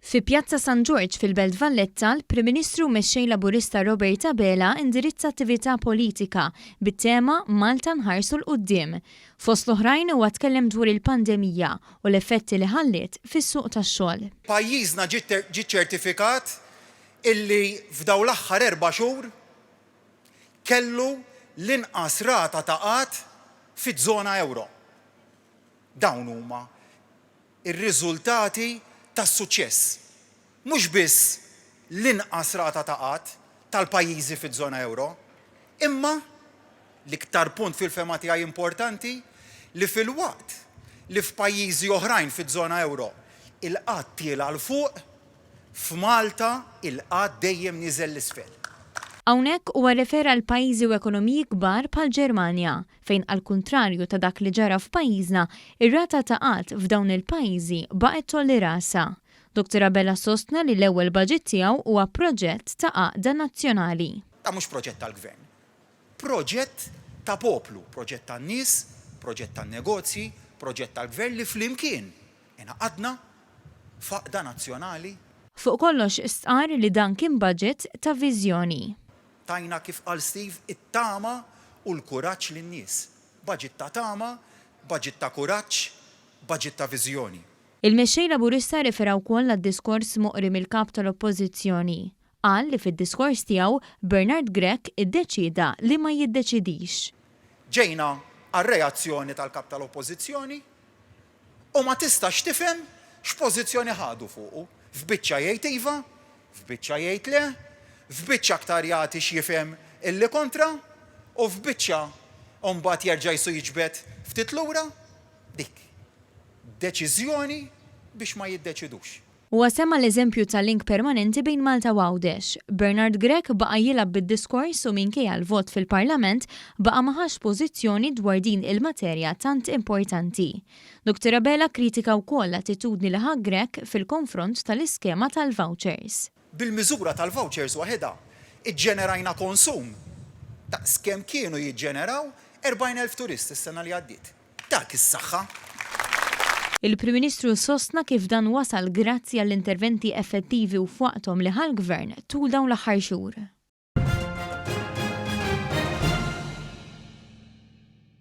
Fi Pjazza San Ġorġ fil-Belt Valletta, l-Prim Ministru u Mexxej Laburista Robert Abela indirizza attività politika bit-tema 'Malta nħarsu 'l quddiem'. Fost l-oħrajn huwa tkellem dwar il-pandemija u l-effetti li ħalliet fis-suq tax-xogħol. Pajjiżna ġie ċċertifikat illi f'dawn l-aħħar erba' xhur kellu l-inqas rata ta' qgħad fiż-żona ewro. Dawn huma r-riżultati tas-suċċess. Mhux biss l-inqas rata ta' qgħad tal-pajjiżi fiż-żona ewro, imma, l-iktar punt fil-fehma tiegħi importanti, li filwaqt li f'pajjiżi oħrajn fiż-żona ewro il-qgħad tiela' 'l fuq, f'Malta il-qgħad dejjem niżel 'l isfel. Hawnhekk huwa rrefera għal pajjiżi u ekonomiji kbar bħall-Ġermanja, fejn għall-kuntrarju ta' dak li ġara f'pajjiżna, ir-rata ta' qgħad f'dawn il-pajjiżi baqgħet tgħolli rasha. Dottor Abela sostna li l-ewwel baġit tiegħu huwa proġett ta' għaqda nazzjonali. Dan mhux proġett tal-Gvern. Proġett ta' poplu, proġett tan-nies, proġett tan-negozji, proġett tal-Gvern li flimkien ingħaqadna f'għaqda nazzjonali. Fuq kollox stqarr li dan kien budget ta' viżjoni. Tajna kif qal Steve it-tama u l-kuraġġ lin-nies. Budget ta' tama, budget ta' kuraġġ, budget ta' viżjoni. Il-Mexxej Laburista rrefera wkoll għad-diskors moqri mill-Kap tal-Oppożizzjoni. Qal li fid-diskors tiegħu Bernard Grech iddeċieda li ma jiddeċidix. Ġejna għar-reazzjoni tal-Kap tal-Oppożizzjoni u ma tistax tifhem x'pożizzjoni ħadu fuqu. F'biċċa jgħid iva, f'biċċa jgħid le, f'biċċa aktar jagħti x'jifhem illi kontra u f'biċċa mbagħad jerġa' jisu jiġbed ftit lura. Dik. Deċiżjoni biex ma jiddeċidux. Huwa semma l-eżempju ta' link permanenti bejn Malta u Għawdex. Bernard Grech baqa' jilgħab bid-diskors u minkejja l-vot fil-Parlament baqa' ma ħax pożizzjoni dwar din il-materja tant importanti. Dottor Abela kkritika wkoll l-attitudni li ħa Grech fil-konfront tal-iskema tal-vouchers. Bil-miżura tal-vouchers waħidha ġġenerajna konsum daqs kemm kienu jiġġeneraw 40,000 turist is-sena li għaddiet. Dak is-saħħa! Il-Prim Ministru sostna kif dan wasal grazzi għall-interventi effettivi u f'waqthom li ħa l-Gvern tul dawn l-aħħar xhur.